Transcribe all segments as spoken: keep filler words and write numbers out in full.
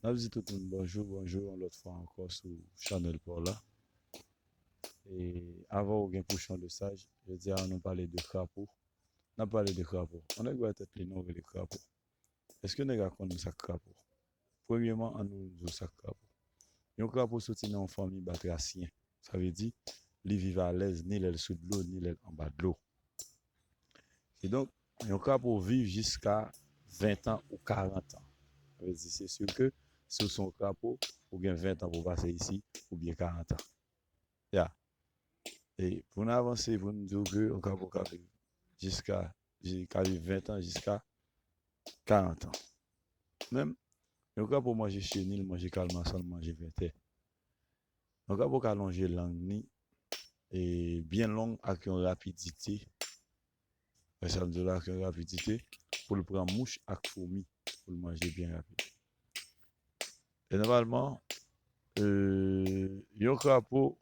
N ap di tout moun bonjou, bonjou yon lòt fwa ankò sou chanèl pa w la. E avan ou gen Pouchon Lesaj, jodi a nou pale de krapo. N ap pale de krapo. Yon nèg bay tèt li non rele krapo. Èske nèg la konn sa k krapo? Premyèman, ann nou di w sa k krapo. Yon krapo soti nan yon fanmi batrasyen. Sa vle di, li viv alèz ni lè l sou dlo, ni lè l anba dlo. Kidonk, yon krapo viv jiska ven tan ou karant an. Sa vle di, se si ke si w se yon krapo, ou gen ven tan pou w pase isi, oubyen karant an. Ya. E pou n avanse, pou n di w ke yon krapo ka viv jiska, ji-, ka viv ven tan jiska karant an. Menm, yon krapo manje chenil, manje kalmason, manje vètè. Yon krapo ka lonje lang ni e byen long ak yon rapidite. Wè sa m di w la, ak yon rapidite pou l pran mouch ak foumi, pou l manje byen rapid. E nòmalman, e, yon krapo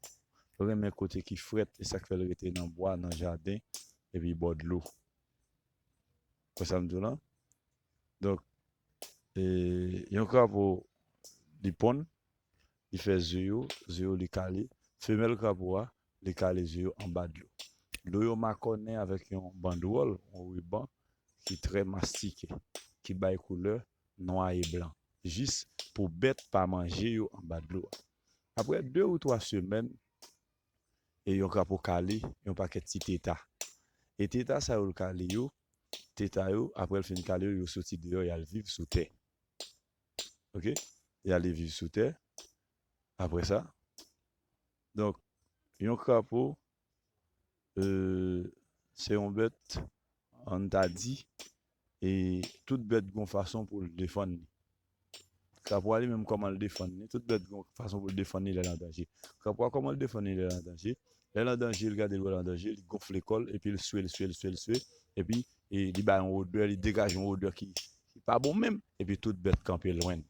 renmen kote ki frèt, e sa k fè l rete nan bwa, nan jaden, epi bò dlo. Wè sa m di w la? Donk, e, yon krapo, li ponn, li fè ze yo, ze yo li kale. Femèl krapo a, li kale ze yo anba dlo. Dlo yo makònen avèk yon bandwòl, yon riban ki trè mastike, ki bay koulè nwa e blan, jis pou bèt pa manje yo anba dlo a. Apre de ou twa semèn, e yon krapo kale yon pakèt ti teta. E teta sa yo l kale yo, teta yo, apre l fin kale yo, yo soti deyò, y al viv sou tè. Oke? Y ale viv sou tè. Apre sa, donk, yon krapo, e, se yon bèt, ann ta di, e tout bèt gon fason pou l defann li. Krapo a li menm, kòman l defann li? Tout bèt gon fason pou l defann li lè l an danje. Krapo a, kòman l defann li lè l an danje? Lè l an danje, l gade l wè l an danje, li gonfle kò l, epi l swe, l swe, l swe, l swe, epi, e, li bay yon odè, li degaje yon odè ki, ki pa bon menm, epi tout bèt kanpe lwen l.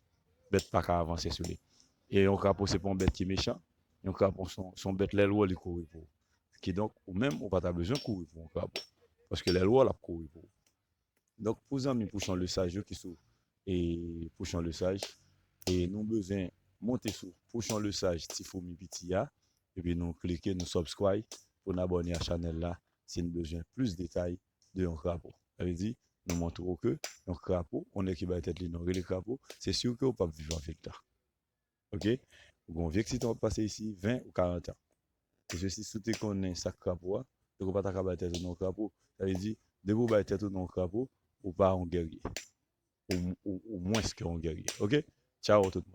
Bèt pa ka avanse sou li. E yon krapo, se pa yon bèt ki mechan. Yon krapo, se yon, se yon bèt, lè l wè w, li kouri pou ou. Kidonk, ou menm, ou pa ta bezwen kouri pou yon krapo. Paske lè l wè w, l ap kouri pou ou. Donk, pou zanmi Pouchon Lesaj yo ki sou, e, Pouchon Lesaj, e nou bezwen monte sou Pouchon Lesaj Ti Foumi Piti a, epi nou klike, nou subscribe pou n abòne a chanèl la si n bezwen plis detay de yon krapo. Sa vle di, nou montre w ke yon krapo, yon nèg ki bay tèt li non rele krapo, se si ke w p ap viv an vil la. Oke? Ou gen yon vye ti tan w ap pase isi, ven ou karant an. E se si, si w te konnen sa k krapo a, donk ou pa ta ka bay tèt ou non krapo. Sa vle di, depi w bay tèt ou non krapo, ou pa yon gèrye. Ou, ou, ou mwens ke yon gèrye. Oke? Tchaw tout moun.